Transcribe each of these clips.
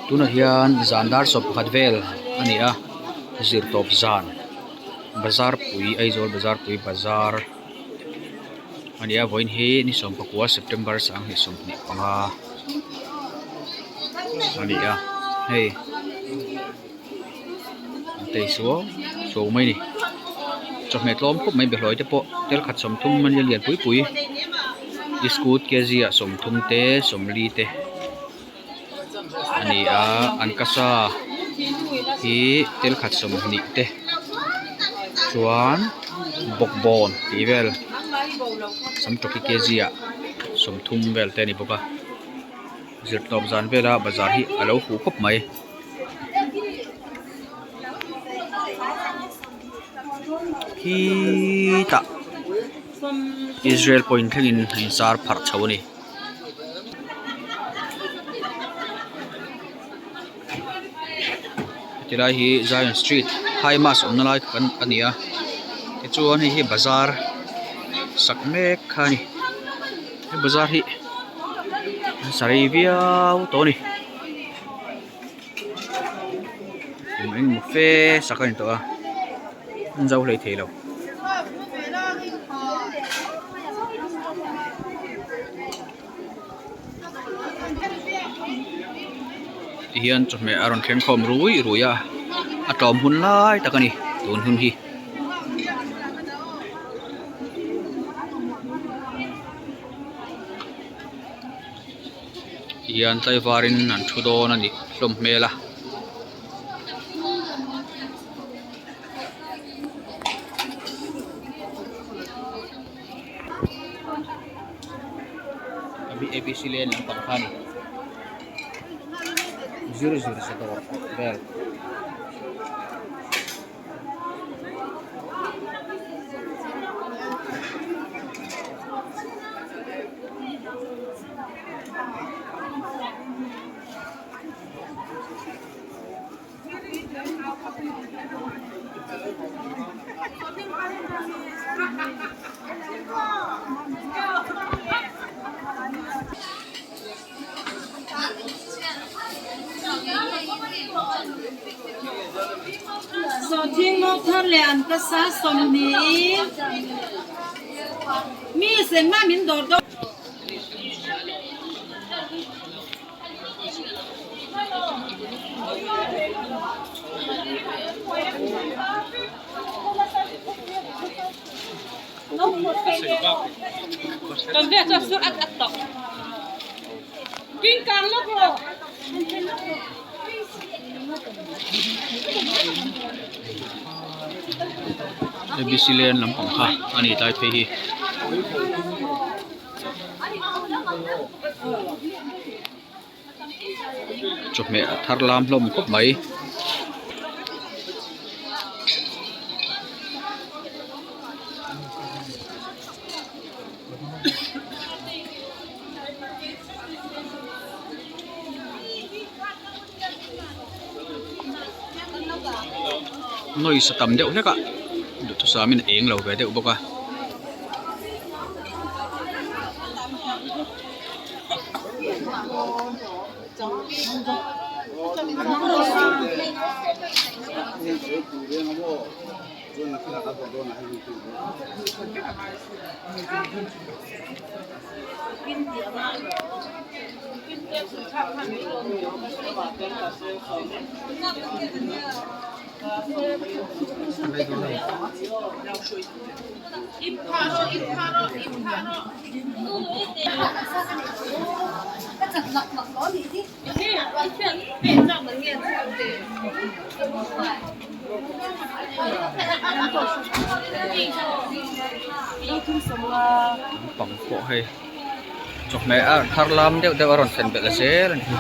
Tunah hian zan dar sawmpakhat vel a ni a zirtawp zan bazar pui Aizawl bazar pui bazar a ni a vawiin hi ni sawmpakua September sanghnih sawmhnih panga a ni a hei. An tei suau suau mai a ni chawhmeh tlawm khawp mai behlawi te pawh tel khat sawmthum a nia lian pui pui iskut kg ah sawmthum te sawmli te a ni a an kasa hi tel khat sawmhnih te chuan bawkbawn tih vel samtawk hi kg ah sawmthum vel te a ni bawk a zirtawp zan vela bazar hi a lo huh khawp mai. Khitah Israel point thlengin a inzar pharh chho a ni. Tilai hi Zion street high mass awmna lai a ni a tichuan hei hi bazar sak mek kha a ni he bazar hi an sa rei viau tawh a ni. Kum engemaw fe sak a ni tawh a an zo hlei thei lo. Tihian chawhmeh a rawn thleng khawm rui rui a a tlawm hun lai tak a ni tun hun hi. Tihian tlaivarin an thu dawn a ni hlawm hmel a. Abc lane lampang kha a ni zir zir sa dawr vel. Sawhthing mawk thar leh an ka sa sawmhnih mi sengma min dawr dawn. Abc lane lampang kha a ni tlai phei hi. Chawhmeh a thar lam hlawm khawp mai. Noise a tam deuh hlek a duhthusam in a eng lo ve deuh bawk a. Naupang pawh hei chawhmeh a thar lam deuh deuh a rawn thlen belh zel a ni hi.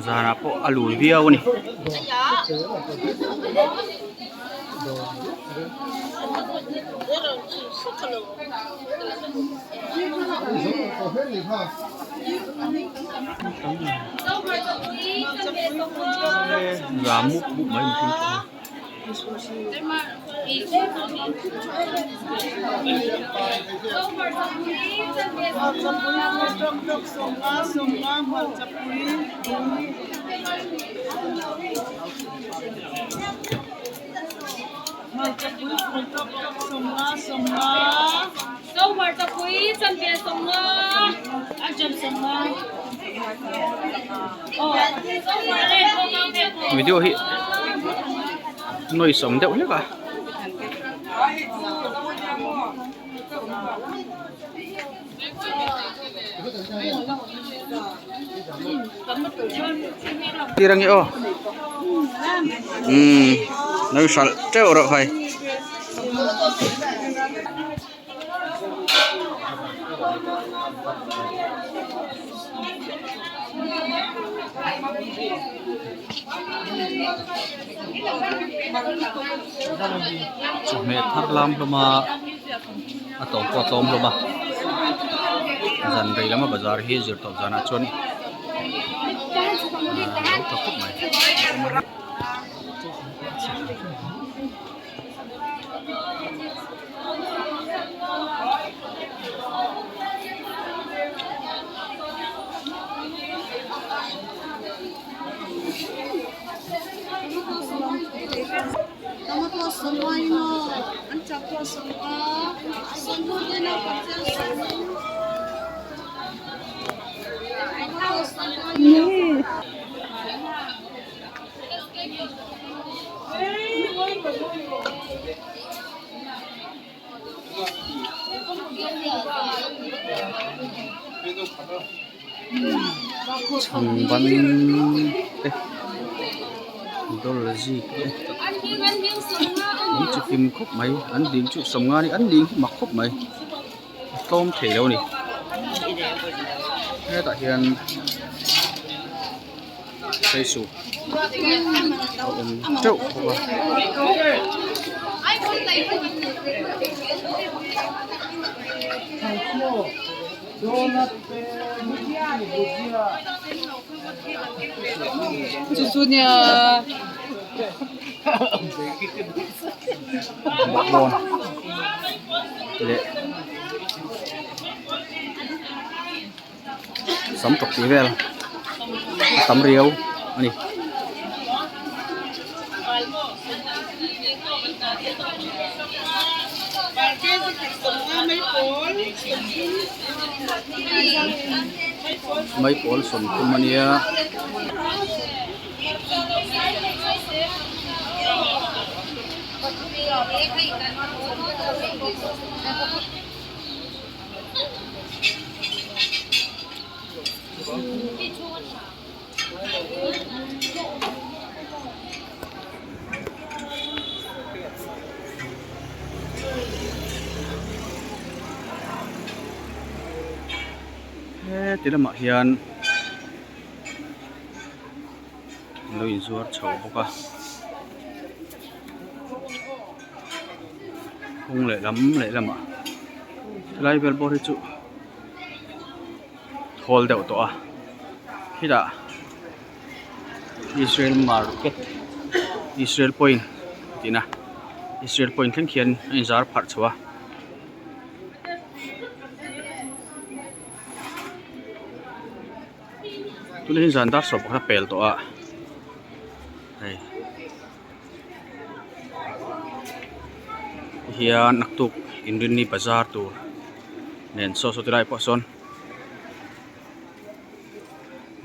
Zanah pawh a lun viau a ni. Zam mup mup mai mihring pawh hi. Video hi noise awm deuh hlek a. Tir ange aw umm lo hralh teuh rawh khai. Chawhmeh thar lam hlawm a a tlawm pawh a tlawm hlawm a zan rei lama bazar hi zir tawp zanah chuan a lo tha khawp mai. Chhangban te dawlzik te an chi kim khawp mai an ding chu sawmnga ni an ding hi mak khawp mai a tlawm thei lo a ni hetah hian. Hreisu a awm teuh bawk a. Bawkbawn leh sam tawk tih vel a tam riau a ni. Maipawl 30 a nia. Heti lamah hian an lo inzuar chho bawk a kawng lehlam lehlamah helai vel bawr hi chu thawl deuh tawh a khitah Israel market Israel point tih na Israel point thleng khian a inzar pharh chho a. Tunah hian zan dar 11 a pel tawh a hei hian naktuk inrinni bazar tur nen saw saw ti lai pawh sawn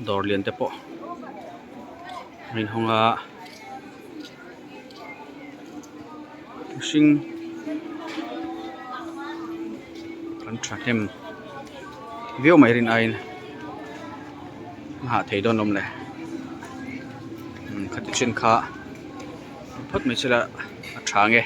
dawr lian te pawh a inhawng a mihring an thahnem viau mai rin aiin a hah thei dawn lawm le khati chin kha phawt mai sela a tha nge.